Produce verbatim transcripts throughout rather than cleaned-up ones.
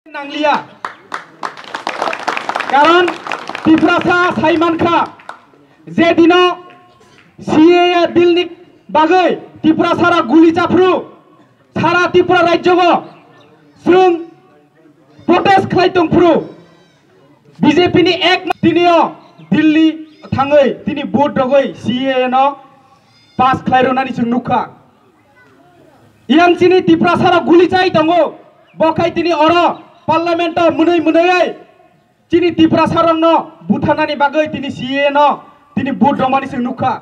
Nangliya. Karon Tiprasa saimankha, je dino C A A bill ni bagwi Tiprasara guli chaphru, sara Tripura rajyogo chwng protest khlai tongphru, B J P ni ek ma-, tinio Delhi thangwi tini vote rogwi C A A no pass khlai rwnani chwng nukha. Yang chini Tiprasarok guli chai tongo, bo khai tini oro parliament o mwnwi mwnwi chini Tiprasarokno butharnani bagwi tini C A A no tini vote rwmani chwng nukha.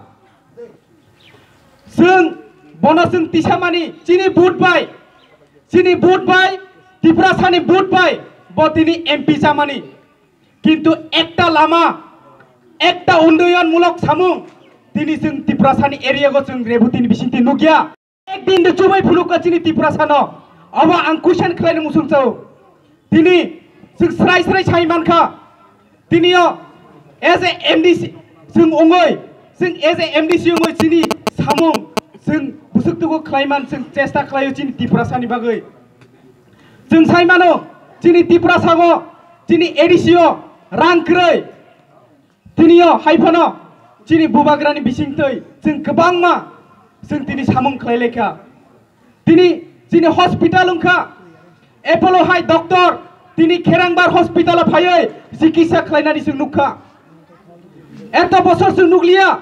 Chwng bono chwng tisamani chini vote bai, chini vote bai, Tiprasani vote bai bo tini M P chamani. Kintu ekta lama, ekta unnoyonmulok samung tini chwng Tiprasani area go chwng Rebutini bisingtwi nukya. Ekdin de chubai phunukha chini Tiprasano. Abo ang question khlaini muchung chao. Tini chwng srai srai sai mankha. Tinio as a M D C chwng ongoi, chwng as a M D C ongoi chini samung chwng busuk tugu khlaiman chwng chesta khlaio chini Tiprasani bagwi. Chwng sai mano, chini Tiprasa go, chini A D C o rang kwrwi. Tini o hai phano chini bubagrani bisingtwi chwng kwbangma chwng tini samung khlai laikha. Tini chini hospital wngkha, Apollo hai doctor tini Kherangbar hospital o phaiwi chikitsa khlainani chwng nukha. Eto bosor chwng nukliya,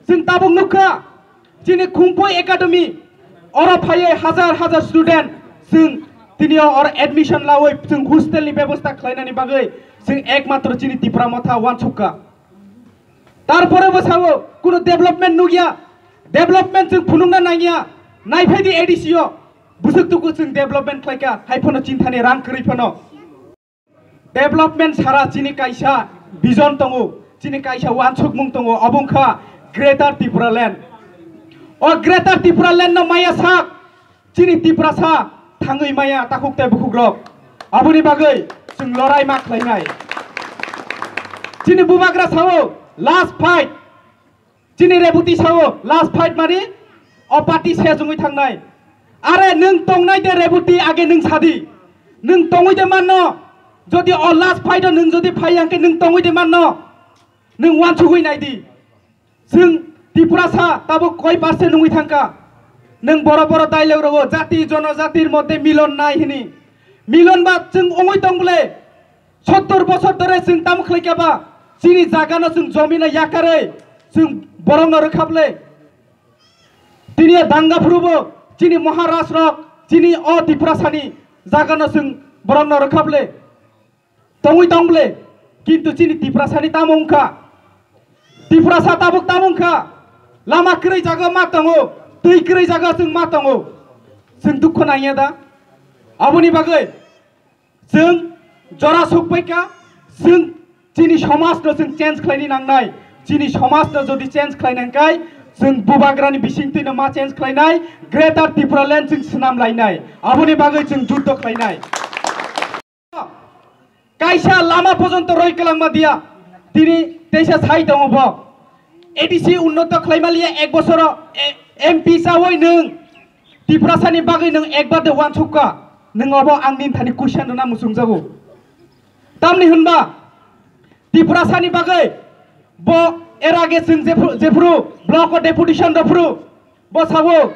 chwng tabuk nukha. Chini Khumpui Academy, oro phaiwi hajar hajar student chwng tini o oro admission lawi chwng hostel ni bebosta khlainani bagwi chwng ekmatro chini Tipra Motha uansukha. Tarpore bo sao, kuno development nukya, development chwng phunukna nangya, naiphaidi A D C o, busuk tuku chwng development khlaikha, hai phano chinthani rang kwrwi phano. Development sara chini kaisa vision tongo, chini kaisa uansukmung tongo, obo wngkha Greater Tipraland. O Greater Tipraland no maya sak chini Tiprasa thangwi maya takhuk tei bukhukrok. Aboni bagwi chwng lorai ma khlainai. Chini bubagra sao last fight. Chini Reboti sao last fight mani o party se chungwi thangnai. Are nwng tongnai de Reboti age nwng sadi. Nwng tongwi de manno. Jodi o last fight o nwng jodi phai yang khe nwng tongwi de manno. Nwng uansugwi nai di. Chwng Tiprasa tabuk koi percent wngwi thangkha. Nwng boro boro dialogue rogo jati jonojatir moddhe milon nai hini. Milon ba chwng wngwi tong bole. Sottor bosor dhore chwng tamo khlaikha ba, chini jagano chwng jomino yakarwi chwng borokno rwkha bole. Tini o danga phuru bo chini Maharaj rok, chini o Tiprasani jagano chwng borokno rwkha bole. Tongwi tong bole, kintu chini Tiprasani tamo wngkha? Tiprasa tabuk tamo wngkha? Lama kwrwi jaga ma tongo, twi kwrwi jaga chwng ma tongo. Chwng dukhu nangya da? Aboni bagwi Chwng jora sukpaikha, chwng chini somajno chwng change khlaini nangnai. Chini somajno jodi change khlainai khe, chwng bubagrani bisingtwino ma change khlainai, Greater Tipraland chwng swnam lainai. Aboni bagwi chwng juddo khlainai. Kaisa lama porjonto roi kwlangma diya. Tini teisa sai tongo bo. A D C unnoto khlaimaliya ek bosoro, e, M P chawi nwng Tiprasani bagwi nwng ekbar de uansukha, nwng obo ang nini thani question rwna muchungjago. Tamni hwnba, Tiprasani bagwi bo er age chwng jephru, jephru block o deputation rwphru, bo sao,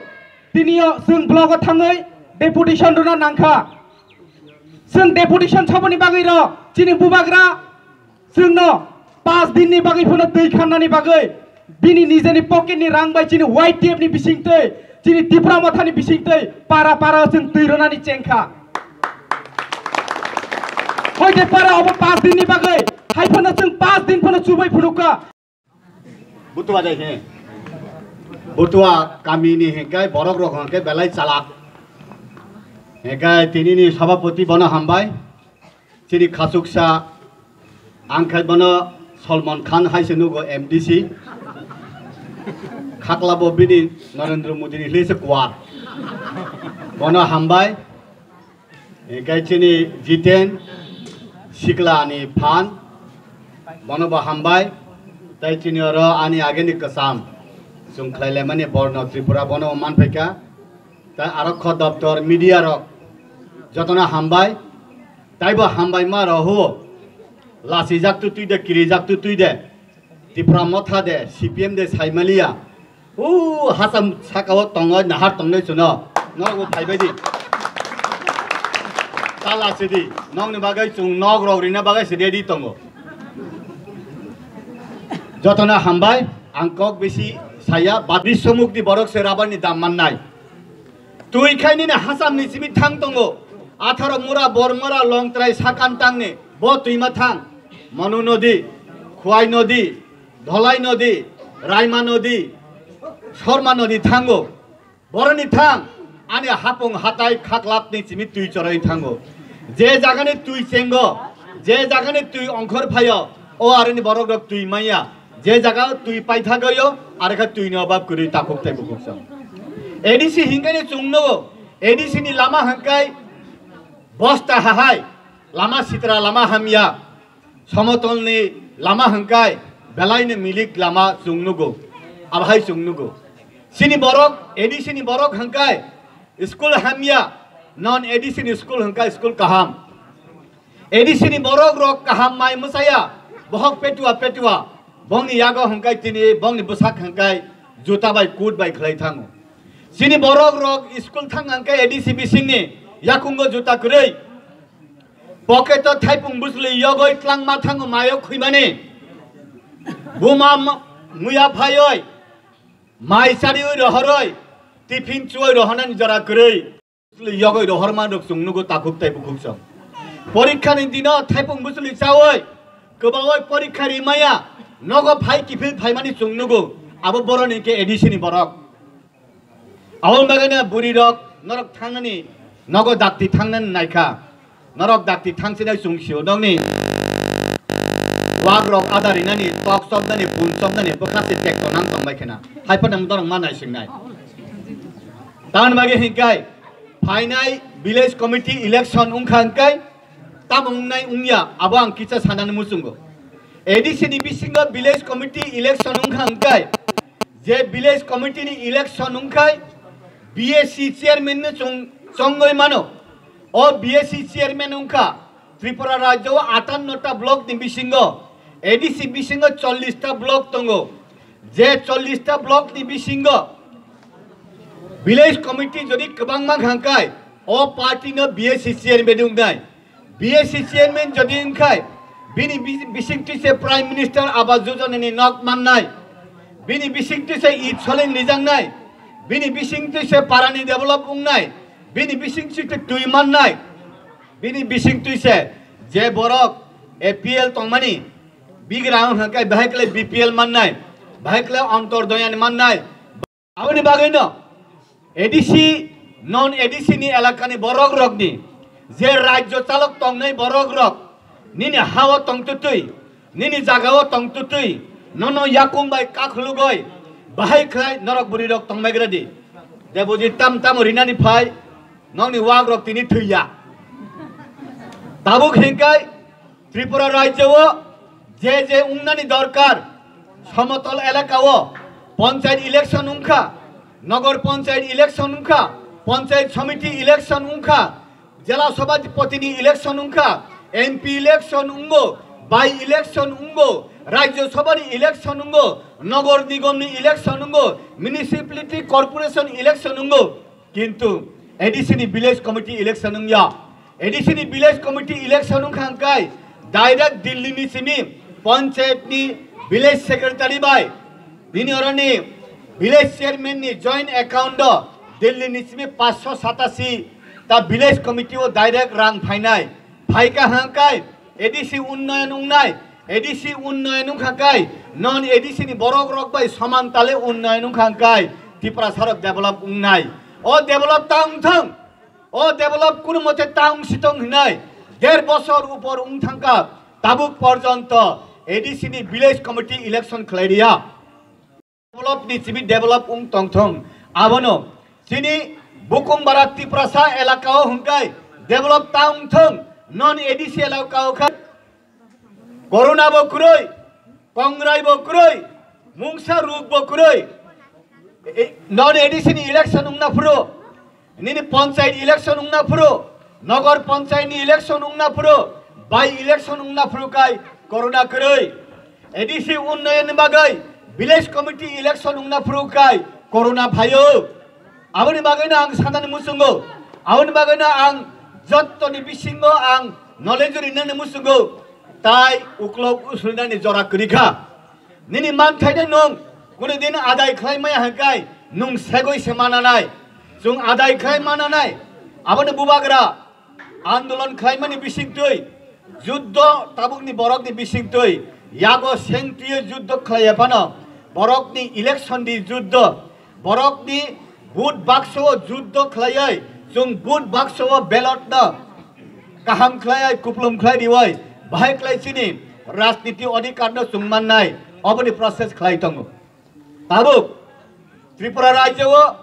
tinio chwng block o thangwi deputation rwna nangkha. Chwng deputation saboni bagwi rw, chini bubagra, Chwngno paanch dinni bagwi phano twi khannani bagwi bini nijeni pocketni rang bai chini Y T F ni bisingtwi chini Tipra Mothani bisingtwi para para chwng twi rwnani chengkha. Hoite para obo paanch dinni bagwi hai phano chwng paanch din phano chubai phunukha. Butua jai he. Butua kamini hingkai borok rok hingkai belai chalak. Hingkai tinini sabhapati bono hambai. Chini khachuksa, ang khai bono Salman Khan hai se nugo M D C. Khaklabo bini Narendra Modi ni hli se kuar. Bono hambai. Hingkai chini Jiten, Sikla ni phan, bono bo hambai. Tai chini oro ani ageni kwcham. Chwng khlai laimani borno Tripura bono manphaikha. Tai aro kho doptor media rok jotono hambai. Aibo hambai ma roho. Lasi jak tu tui de, kiri jak tu tui de. Tipra motha de, C P M de saimaliya. U hasam saka o tongo, nahar tongnai chuno. Nok bo phaibai di. Tala sidi. Nokni bagwi chung nok rok rina bagwi se ready tongo. Jotona hambai, ang kok bisi saya, bat bisomuk di borok se rabar ni dam mannai. Twi khainini hasamni simi thang tongo. Atharo mura, bor mura, longtrai sakan tangni. Bo twima thang. Manu nodi, Khwai nodi, Dholai nodi, Raima nodi, Sorma nodi thango. Boroni thang, ani hapung hatai khaklapni simi twi choroi thango. Je jagani twi chengo, je jagani twi ongkhor phaio, o aroni borok rok twi manya. Je jaga twi paithagoyo, arekha twi ni obab kwrwi takhuk tei bukhuk song. A D C hinkani chwngno, A D C ni lama hangkai bosta hahai, lama sitra lama hamya, somotolni lama hangkai belaini milik lama chwngnugo, abhai chwngnugo. Sini borok, A D C ni borok hangkai school hamya, non A D C ni school hangkai school kaham. A D C ni borok rok kaham mai mwsaya, bohok petua petua, bongni yago hangkai tini, bongni bwsak hangkai juta bai kut bai khlai thango. Sini borok rok school thang hangkai A D C bisingni yakungo juta kwrwi. Pocket o thaipung bwsli yogoi tlangma thango mayo khwimani. Buma m-, muya phaioi, mai charioi rohoroi, tiffin chuoi rohornani jora kwrwi. Yogoi rohorma rok chwng nugo takhuk tei bukhuk song. Porikha ni dino thaipung bwsli chaoi, kwbaoi porikha rimaya, nogo phai kiphil phaimani chwng nugo, abo boroni ke A D C ni borok. Aboni bagwino bwrwi rok norok thangnani nogo dakti thangnani naikha. Norok dakti thangsinai chwng sio nokni wak rok ada rinani, tok chopnani, bun chopnani bwkha se tek tonang tongbai khena. Haiphano norok ma naisingnai. Tamoni bagwi hinkai phainai village committee election wngkha hinkai tamo wngnai wngya abo ang kisa sanani muchungo. A D C ni bisingo village committee election wngkha hinkai je village committee ni election wngkhai B S C chairman no chong-, chongoi mano. O B S C chairman wngkha Tripura rajyo o atanno ta block ni bisingo, A D C bisingo chollish ta block tongo. Je chollish ta block ni bisingo village committee jodi kwbangma hangkai, o party no B S C chairman wngnai. B S C chairman jodi wngkhai, bini bi-, bisingtwi se Prime Minister Awas Yojana ni nok mannai, bini bisingtwi se it soling rijaknai, bini bisingtwi se parani develop wngnai, bini bisingtwi se twi mannai, bini bisingtwi se je borok A P L tongmani, bigrang hwnkhai bahai kle B P L mannai, bahai kle Antyodaya ni mannai, Aboni bagwino A D C, non A D C ni elakani borok rokni je rajyo chalok tongnai borok rok nini hao tongtutwi, nini jagao tongtutwi, nono yakung bai kakhulugoi bahai khlai norok bwrwi rok tongmaigradi. Debojit tam tamo rinani phai nokni wak rok tini thwiya. Tabuk hinkai Tripura rajyo o je je wngnani dorkar, somotol elaka o panchayat election wngkha, nogor panchayat election wngkha, panchayat samiti election wngkha, jela sabhapati ni election wngkha, M P election wngo, by election wngo, rajyo sabha ni election wngo, nogor nigom ni election wngo, municipality corporation election wngo. Kintu A D C ni village committee election wngya. A D C ni village committee election wngkha hwnkhe direct Delhi ni simi panchayat ni village secretary bai bini oroni village chairman ni joint account o Delhi ni simi paanch sho satashi ta village committee o direct rang phainai. Phaikha hwnkhe A D C unnoyon wngnai, A D C unnoyon wngkha kai, non A D C ni borok rok bai soman tale unnoyon wngkha kai, Tiprasa rok develop wngnai. O develop ta wngthong, o develop kunu mote ta wngsitong hinai, der bosor upor wngthangkha, tabuk porjonto A D C ni village committee election khlai riya. Develop ni simi develop wng tongthong. Abono chini Bukumbara Tiprasa elaka o hwnkhe develop ta wngthong. Non A D C elaka o khe corona bo kwrwi, kongrai bo kwrwi, mungsa ruk bo kwrwi. E, non A D C ni election wngna phuru, nini panchayat election wngna phuru, Nogor Panchayat ni election wngna phuru, by election wngna phuru kai corona kwrwi. A D C unnayan ni bagwi village committee election wngna phuru kai corona phaio. Aboni bagwino ang sanani muchungo, aboni bagwino ang jottoni bisingo ang knowledge rinani muchungo, tai uklok usulnani jora kwrwi kha. Nini manthaino nwng kunu din adai khlai maya hwnkhe nwng segwi se mananai. Chwng adai khlai mananai. Aboni bubagra andolon khlaimani bisingtwi, juddo tabukni borokni bisingtwi, yago sengtwiyo juddo khlaiya phano, borokni election di juddo, borokni vote bakso o juddo khlaiwi, chwng vote bakso o ballot no kaham khlaiwi, kuplum khlai riwi, bahai khlai chini rajniti odhikar no chwng mannai, oboni process khlai tongo. Tabuk Tripura rajyo o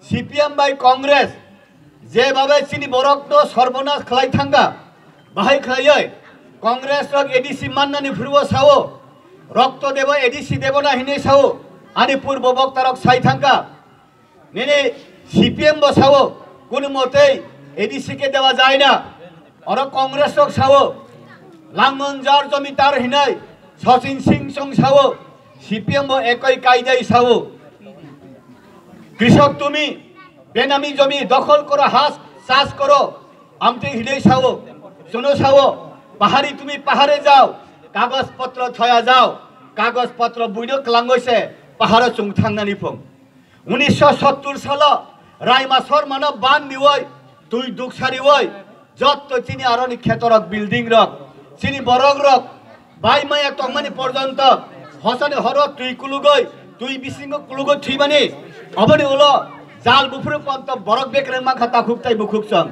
C P M bai Congress je babe chini borok no sorbonas khlai thangka, bahai khlaiwi Congress rok A D C mannani phuru o sao, rokto debo A D C debo na hinwi sao, ani purbo bokta rok sai thangka. Nini C P M bo sao, kunu motei A D C ke dewa jai na. Oro Congress rok sao, Langon jar jomitar hinai, Sachin Singh chong sao, C P M bo ekoi kaidai sao. Krishok tumi, benami jomi dokhol koro, has chas koro, amte hinai sao, chuno sao, pahari tumi pahare jao, kagoj potro thoya jao, kagoj potro buino kwlangoi se paharo chwng thangnani phung. Unisho sottur salo Raima Sharmano ban diwi, twi duk sariwi, jotto chini aroni khetorok, building rok, chini borok rok bai maya tongmani porjonto hosani horo twi kulugwi, twi bisingo kulugwi thwimani, oboni ulo jal buphuru ponto borok bekreng mankha takhuk tai bukhuk chwng.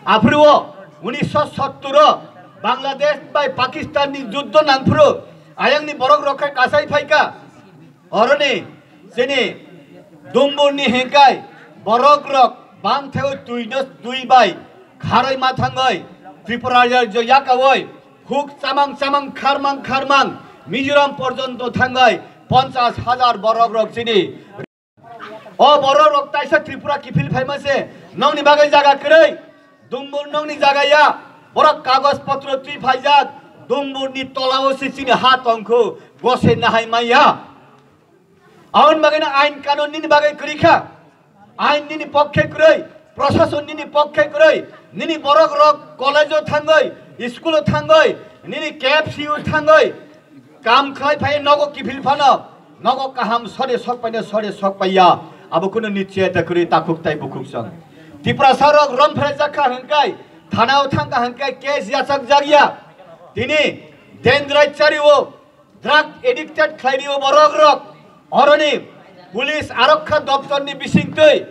Aphuru o unisho sottur o Bangladesh bai Pakistan ni juddo nangphuru ayangni borok rok khe kasai phaikha. Oroni chini Dumburni hinkai borok rok bangtheo twi no twi bai kharoi ma thangoi Tripura rajyo yakaoi huk chamang chamang kharmang kharmang Mizoram porjonto thangoi ponchas hajar borok rok chini. O borok rok taisa Tripura kiphil phaima se nongni bagwi jaga kwrwi. Dumbur nongni jaga ya, borok kagoj potro twi phaijak, Dumburni tolao se chini ha tongkhu, gose nahai maya. Aboni bagwino ain kanon nini bagwi kwrwi kha. Ain nini pokkhe kwrwi, prosason nini pokkhe kwrwi, nini borok rok college o thangwi, school o thangwi, nini K F C o thangwi, kam khlai phai nogo kiphil phano, nogo kaham sore sok paino sore sok paiya, abo kuno nicheta kwrwi takhuk tai bukhuk song. Tiprasa rok rom phrajak kha hwnkai, thana o thang kha hwnkai case yachak jak ya. Tini dendrai chari o, drug addicted khlai rio borok rok. Oroni police arokha doptor ni bisingtwi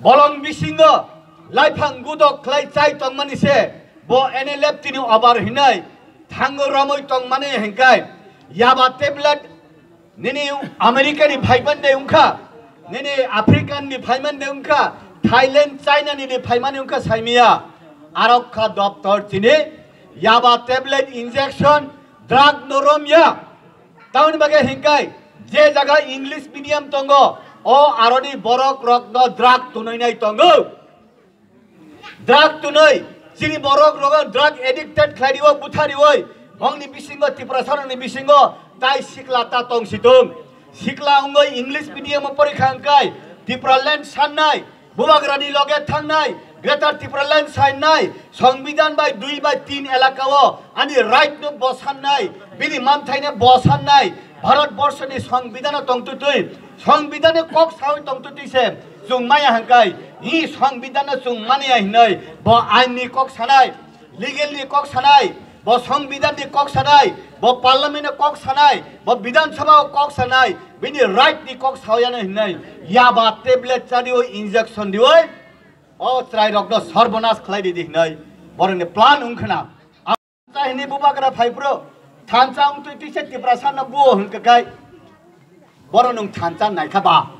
bolong bisingo laiphang gudok khlai chai tongmani se bo N L F tini obar hinai thango romoi tongmani hingkai yaba tablet nini America ni phaiman de ungkha, nini African ni phaiman de ungkha, Thailand, China ni de phaimani ungkha saimiya. Arokha doptor tini yaba tablet injection drug no romya. Tamoni bagwi hinkai je jaga English medium tongo, o aroni borok rok no drug tunui nai tongo. Drug tunui chini borok rogo drug addicted khlai riwo, buthariwi, bongni bisingo Tiprasa rokni bisingo tai sikla ta tong situng. Sikla wngwi English medium o porikha hwnkai Tipraland sannai, Bubagrani loge thangnai, Greater Tipraland sainnai, Songbidan bai dui bai tin elaka o ani right no bo sannai, bini manthaino bo sannai, Bharat Borso ni Songbidan o tongtutwi, Songbidan ni kok sawi tongtutwi se chwng maya hwnkai, hi Songbidan no chwng mania hinwi bo ain ni kok sanai. Legal ni kok sanai, bo Songbidan ni kok sanai, bo Parliament ni kok sanai, bo Bidhan Sabha o kok sanai, bini right ni kok saoyano hinai, yaba tablet chariwi injection diwi, o chwrai rok no sorbonas khlai di hinai, borok ni plan wngkhna. Thansa hinwi bubagra phai phuru, thansa wngtwi twise Tiprasa no buo hwnka kai, borok nwng thansa naikha ba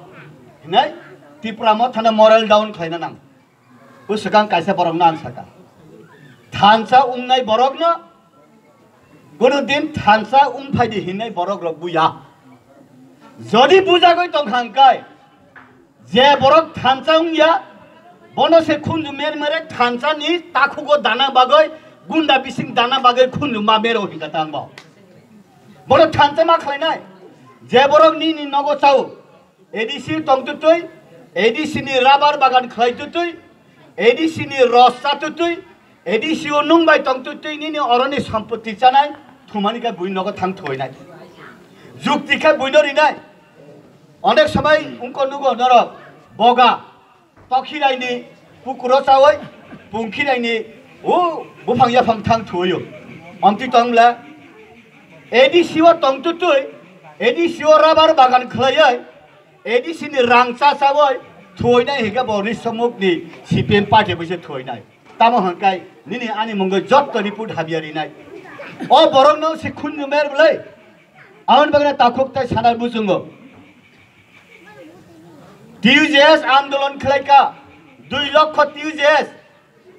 hinai, Tipra Motha no moral down khlaina nang. Bwswkang kaisa borokno ang sakha, thansa wngnai borokno kono din thansa wngphai di hinwi borok rok buya. Jodi bujagwi tongkha hwnkhe je borok thansa wngya, Bono se khunju mer mere thansa ni takhugo dana bagwi, gunda bising dana bagwi khunju ma mero hinka tang bo. Bono thansa ma khlainai. Je borok nini nogo chao, A D C tong tutui, A D C ni rubber bagan khlai tutui, A D C ni ros cha tutui, A D C o nung bai tong tutui nini oroni sampoti chanai, thumani khe bui nogo thang thuinai. Jukti khe bui no rinai. Onek samai ungko nugo norok boga, tokhirai ni pukuro chawi, pungkhirai ni o buphang yaphang thang thuyo. Omti tong le, A D C o tong tutui, A D C o rubber bagan khlaiwi, A D C ni rang cha chawi thuinai hinga bo risomuk ni C P M party bo se thuinai. Tamo hwnkai nini ani mungwi jotto report habya rinai. O borok no se khunju mer bwlai. Aboni bagwi takhuk tai sanai muchungo. T U J S andolon khlai kha, dui lokho T U J S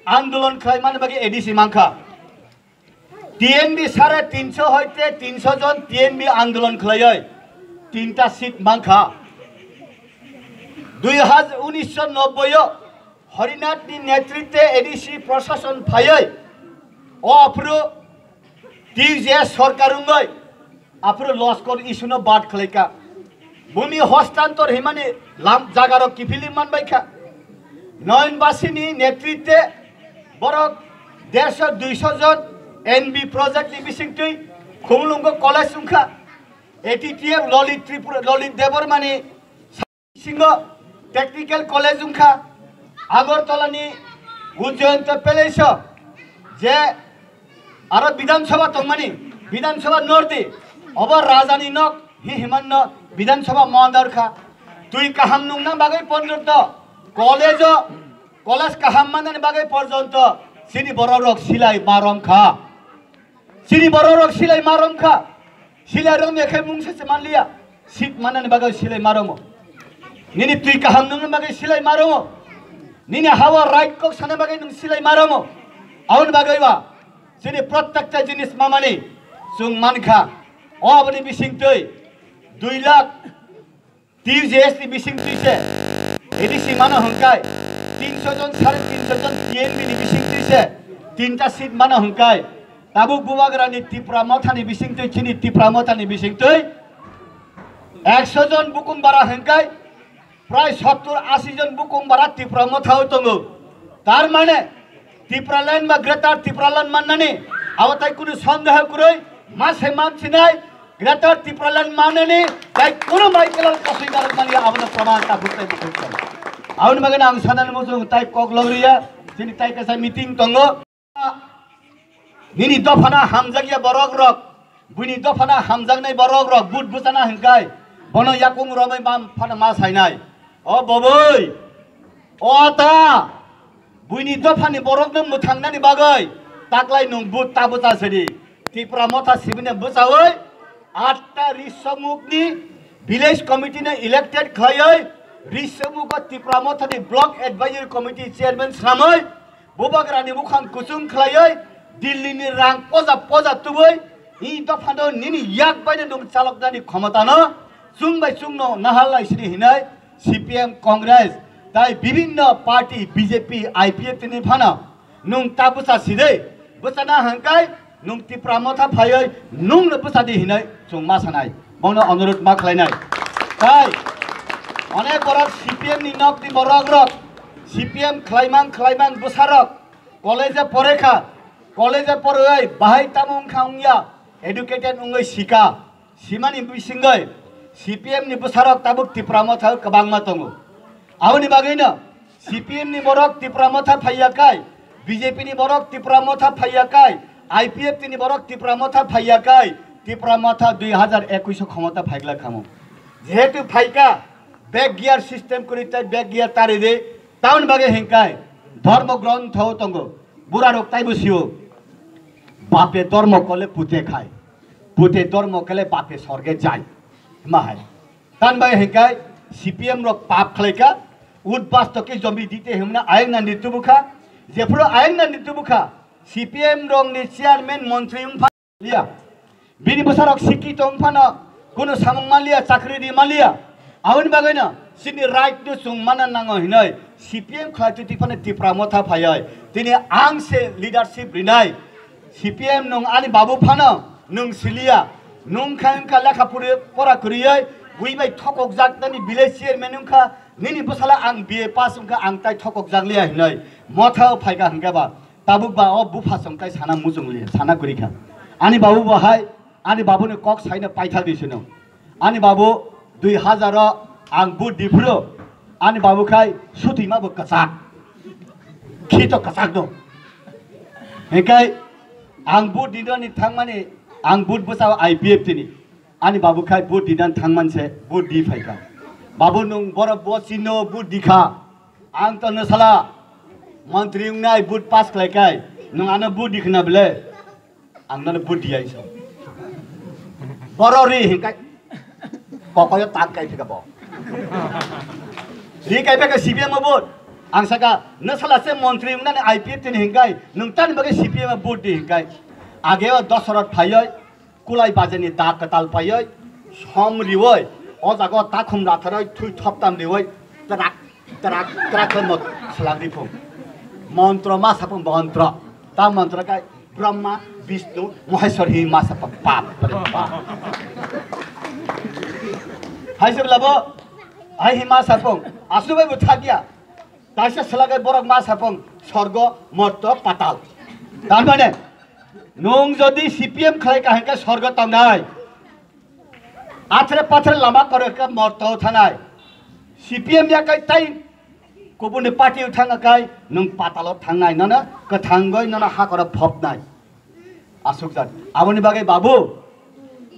andolon khlai mani bagwi A D C mankha. T N B sare tinsho hoite tinsho jon T N B andolon khlaioi tinta seat mankha. Dui hajar unisho nobboi o Harinath ni netritwe A D C proshashon phaioi o aphuru T U J S sorkar wngoi aphuru loskor issue no bad khlai kha. Bumi hostantor himani lam jagarok kiphilwi manbai kha. Noyonbasini netritwe borok dersho duisho jon N B project ni bisingtwi Khumulwngo college wngkha. A T T F Lalit Tripura, Lalit Debbarmani bisingo technical college wngkha. Agartala ni Ujjayanta Palace o je aro Bidhan Sabha tongmani, Bidhan Sabha nordi, obo rajani nok hi himanno Bidhan Sabha mandar kha. Twi kaham nungna bagwi porjonto college o, college kaham mannani bagwi porjonto chini borok rok silai marom kha. Chini borok rok silai marom kha. Silai romya khe mungsa se manliya. Seat mannani bagwi silai maromo. Nini twi kaham nungna bagwi silai maromo. Nini hawa right kok sana bagwi nung silai maromo. Aboni bagwi ba chini prottekta jinis mamani chwng mankha. O aboni bisingtwi dui lakh T U J S ni bisingtwi se A D C mano hwnkai tinsho jon, sare tinsho jon T N B ni bisingtwi se tinta seat mano hwnkai tabuk Bubagrani Tipra Mothani bisingtwi, chini Tipra Mothani bisingtwi ekso jon bukung bara hwnkai prai sottur ashi jon bukung bara Tipra Mothao tongo. Tar mane Tipraland ba Greater Tipraland mannani abo tai kunu sondeho kwrwi, ma se mansinai Greater Tipraland mannani tai kunu Michael kasui narwkmani abono proman tabuk tai bukung kha. Aboni bagwi ang sanani muchung tai kok logriya, chini tai kaisa meeting tongo. Nini dophana hamjakya borok rok, buini dophana hamjaknai borok rok but bwchana hwnkai bono yakung romwi bam phano ma sainai. O boboi, o ata, buini dophani borokno mwthangnani bagwi taklai nwng but ta bwcha sidi. Tipra Motha sibini bwchawi atta Risomukni village committee no elected khlaiwi Risomugo Tipra Mothani block advisory committee chairman swnamwi Bubagrani bukhang kuchung khlaiwi Delhi ni rang poja poja tubui i dophano nini yak baino nwng chaloknani khomotano chwng bai chwngno nahal lai sini hinwi C P M, Congress tai bibinno party B J P, I P F T ni phano nwng ta bwcha sidi bwchana hwnkai nwng Tipra Motha phaiwi nwngno bwchadi hinwi chwng ma sanai, bono onurodh ma khlainai. Tai onek borok C P M ni nokni borok rok, C P M khlaimang khlaimang bwsarok college o pore kha, college o porwi bahai tamo wngkha wngya, educated wngwi sika, simani bisingwi C P M ni bwsarok tabuk Tipra Motha kwbangma tongo. Aboni bagwino C P M ni borok Tipra Motha phaiya kai, B J P ni borok Tipra Motha phaiya kai, I P F T ni borok Tipra Motha phaiya kai, Tipra Motha dui hajar ekush o khomota phaigla khamu. Jehetu phaika, back gear system kwrwi tai back gear tari de, tamoni bagwi hinkai dhormo grontho tongo, burarok taibo sio, bape dhormo kole pute khai, pute dhormo kole bape sorge jai, ma hai. Tan bai hinkai C P M rok pap khlaika, udbasto ke jomi dite himna ayang nandi tubukha, jephuru ayang nandi tubukha, C P M rok ni chairman montri wngpha liya. Bini bwsarok sikki tong phano kuno samung manliya, chakri ri manliya. Aboni bagwino Chini right no chwng mana nango hinoi C P M khlai twi phano Tipra Motha phaioi. Tini ang se leadership rinai. C P M nung ani babu phano nung siliya. Nung kha wngkha lekha puri pora kwrwioi, bui bai thokok jak nani village chairman wngkha, nini bwsala ang B A pass wngkha, ang tai thokok jak liya hinoi. Motha o phaika hwnkhe ba, tabuk ba o bupha chwng tai sana muchung liya, sana kwrwi kha. Ani babu bo hai, ani babuni kok saino paithak di sino. Ani babu dui hazar o ang vote di phuru, ani babu khai sutwi ma bo kwchak. Khi to kwchak do. Hikai ang vote di doni thangmani, ang vote bwsa I P F T ni. Ani babu khai vote di dan thangman se vote di phaika. Babu nung borok bo chino vote di kha. Ang to no sala montri wngnai vote pass khlai kai. Nung ano vote di khna bele. Ang nono vote di ai so. Boro ri hinkai. Kokoyo tak kai phika bo. Ri kai phika C P M o vote. Ang saka no sala se montri wngnani I P F T ni hinkai. Nung tani bagwi C P M o vote di hinkai. Age o Dosarot phaioi. Kulai bajani da kwtal paioi, som rioi, o jaga o takhum ratharoi, thui thoptam rioi, trak, trak, trak khe mot-, swlak riphung. Montro ma sapung montro. Ta montro kai Brahma, Vishnu, Maheshwar hi ma sapung pap, pap, pap. Hai se labo, hai hi ma sapung, asu bai bo thakya. Taisa swlagai borok ma sapung sorgo, morto, patal. Tar mane, nung jodi C P M khlai ka hwnkhe sorgo tongnai. Athre pathre lama koro khe morto thanai. C P M ya kai tai kubuni party o thang kai nung patalo thangnai, nono kwthangoi nono hakoro phopnai. Asukjak. Aboni bagwi babu,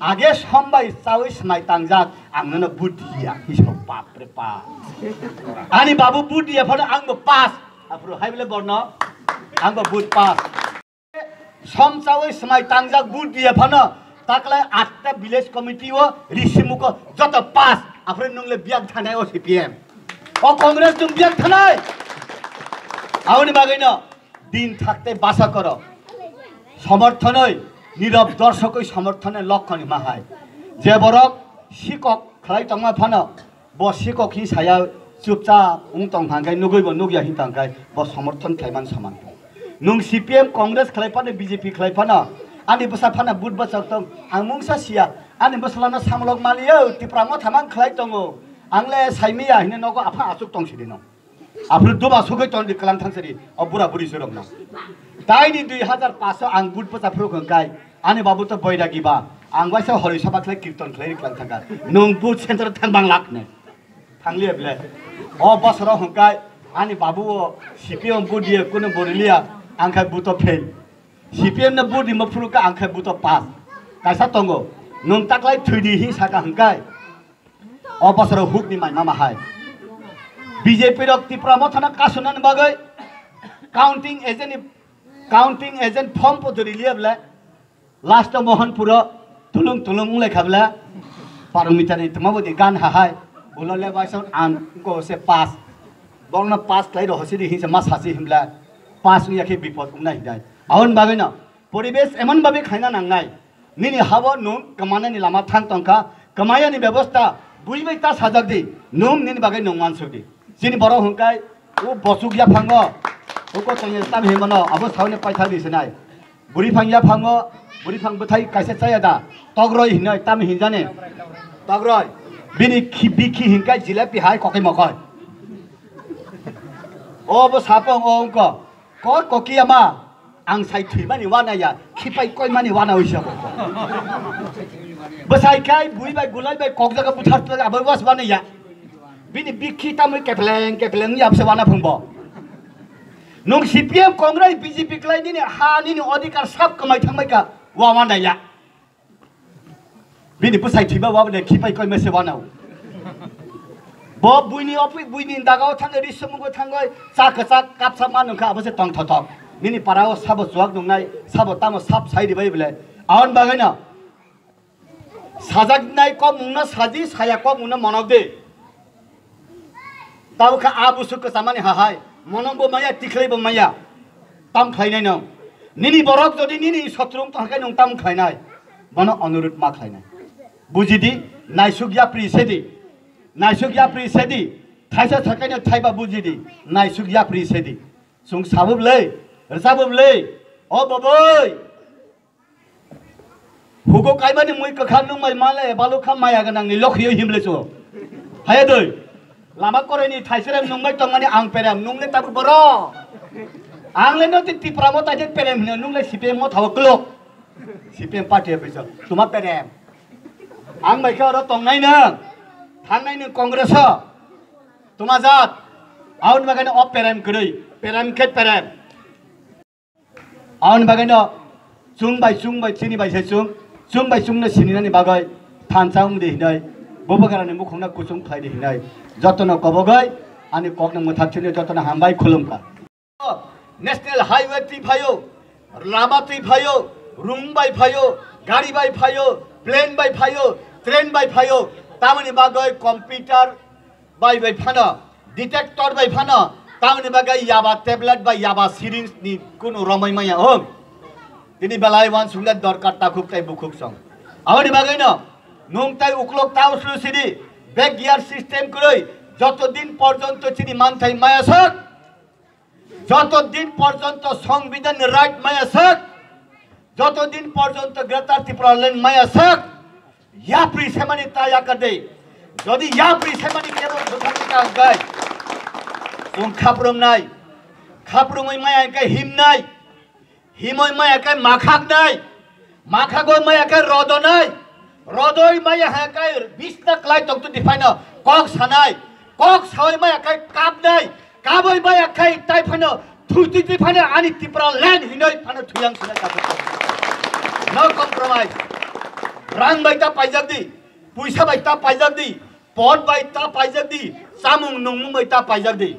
age sombai chawi smai tangjak, ang nono vote diya. Hisok bap re bap. Ani babu vote diya phano ang bo pass. Aphuru hai bole borno, ang bo vote pass. Som chawi smai tangjak vote diya phano, taklai atta village committee o risimuko joto pass. Aphuru nungle biyak thanai o C P M. O Congress nung biyak thanai. Aboni bagwi no, din thakte basa koro. Somorthonoi, nirab dorshokoi somorthonoi lokkon hima hai. Je borok sikok khlai tongma phano, bo sikok hi saya chupchap wng tong hangkai, nugui bo nugya hin tongkai, bo somorthon khlaiman saman. Nung C P M, Congress khlai phano, B J P khlai phano, ani bwsa phano but bwsok tong, ang mungsa siya, ani bwsalano samlok maliyo, Tipra Motha mang khlai tongo, ang le saimiya hino nogo apha asuk tong sidi no. Aphuru duba sugui ton di kwlang thangsari, o bura buri surok no. Taini dui hazar paso ang but bwsa phuru kong kai, ani babu to boiragi ba, ang waisa hori sabha khlai kirton khlai ri kwlang thangka. Nung but center thang bang lak ne. Thang liya bile. O bosoro hong kai, ani babu o C P M but diye kuno bori liya, ang khai but o fail. C P M na but di ma phuru ka ang khai but o pass. Kaisa tongo, nung taklai thwi di hi saka hong kai. O bosoro huk ni mai mama hai. B J P rok Tipra Mothano kasunani bagwi counting agent ni, counting agent form po jori liya bole. Last o Mohanpuro tulung tulung wng lai kha bole. Paromita ni tma bo di gan ha hai. Ulo le bai son an ko se pass. Bong na pass khlai ro hosi di hin se ma sasi hin bole. Pass wng ya khe bipod wng nai dai. Aboni bagwi no poribesh emon babe khaina nangnai. Nini habo nwng kwmanani lama thang tongkha, kwmayani bebosta bui bai ta sajak di, nwng nini bagwi nwng uansuk di. Chini borok hwnkai o bosuk yaphango, o kochangni tam hinmano abo sauni paithak di sinai. Buri phang yaphango, buri phang bwthai kaisa chaya da, tokroi hinoi tam hinjani. Tokroi. Bini khi, bikhi hinkai jilepi hai kokoi mokoi. O bo sapong o wngko. Kor kokiya ma, ang sai thwimani wana ya, khipai koimani wana wisa bo. Bwsai kai, bui bai, gulai bai, kok jaga buthar tla abo was wana ya. Bini bikhi tamwi kepleng, kepleng ya bwsa wana phungbo. Nung C P M Congress B J P klai nini ha nini odhikar sab kwmai thangbai ka, wa wana ya. Bini bwsai thwiba wabole khipai koi mese wanao. Bo buini opi buini dagao thangwi ri sumugo thangwi cha kwchak kapsa ma nungkha abo se tong thothok. Nini parao sabo chuak nungnai sabo tamo sap sai ribai bole. Aon bagwi no sajaknai kok mungno saji saya kok mungno monok de. Tabukha a busu kwchamani hahai, monongbo maya, tikhlaibo maya, tam khlainai nw? Nini borok jodi nini sotru wng tongkha khe nwng tam khlainai? Bono onurut ma khlainai. Bujidi, naisuk yapri sedi. Naisuk yapri sedi, thaisa sakaino thaiba bujidi, naisuk yapri sedi. Chwng sabub lei, rwchabub lei, o boboi. Hugo kaimani mui kwkha nung mai male balukha maya gwnangni lokhiyo himle chu. Haya doi. Lama koraini thaisere nung bai tongmani ang perem, nung le tabuk boro. Ang le no ti Tipra mo taje perem hino, nung le C P M mo thawo klok. C P M party office. Tuma perem. Ang bai khe oro tongnai nang. Thangnai nang Congress o. Tuma jat. Aun bagani o perem kwrwi. Perem khe perem. Aun bagani no. Chung bai chung bai chini bai se chung. Chung bai chung no sininani bagwi. Thansa wng di hinai. Bobo garani mukhung no kuchung khlai di hinai. Jotono kobogoi. Ani kok no mwthak chini jotono hambai khulumkha. National highway twi phaio, lama twi phaio, rung bai phaio, gari bai phaio, plane bai phaio, train bai phaio, tamoni bagwi computer bai bai phano, detector bai phano, tamoni bagwi yaba tablet bai yaba syringe ni kunu romoi maya hom. Tini belai wansukle dorkar takhuk tai bukhuk song. Aboni bagwi no, nung tai uklok ta uslu sidi, back gear system kwrwi, joto din porjonto chini manthai maya sok, joto din porjonto Songbidan ni right maya sak, joto din porjonto Greater Tipraland maya sak, yapri semani ta yakade. Jodi yapri semani kebo bwthangwi ta hwnkhe, chwng khaprumnai, khaprumwi maya hwnkhe himnai, himoi maya khe makhaknai, makhagoi maya khe rodonai, rodoi maya ha khe bisna klai tongtwdi phaino kok sanai, kok sawi maya khe kapnai, kaboi maya khe tai phaino thuitwi twi phaino ani Tipraland hinoi phaino thuyang sinai kathok. No compromise. Rang bai ta paijak di, puisa bai ta paijak di, pot bai ta paijak di, chamung nungmung bai ta paijak di.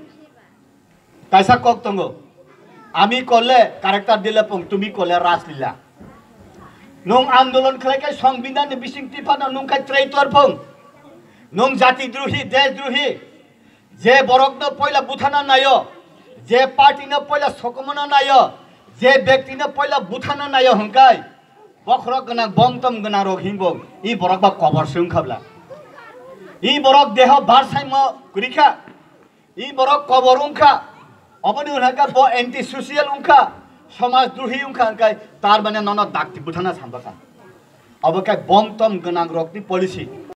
Kaisa kok tongo. Ami korle character dile pung, tumi korle raslila. Nung andolon khlai khe Songbidan ni bising tiphano nung khe traitor pung. Nung jati drohi, desh drohi. Je borok no poila buthana nayo, je party no poila sokomona nayo, je bekti no poila buthana nayo hwnkhe bokhorok gwnang, bomtom gwnang rok himbo, i borok ba kobor se wngkha bla. I borok deho bar saimo kwrwi kha. I borok kobor wngkha, oboni hwnka bo anti social wngkha, somaj drohi wngkha, hwnkhe tar mane nono dakti buthana sambakha. Obo khe bomtom gwnang rokni policy.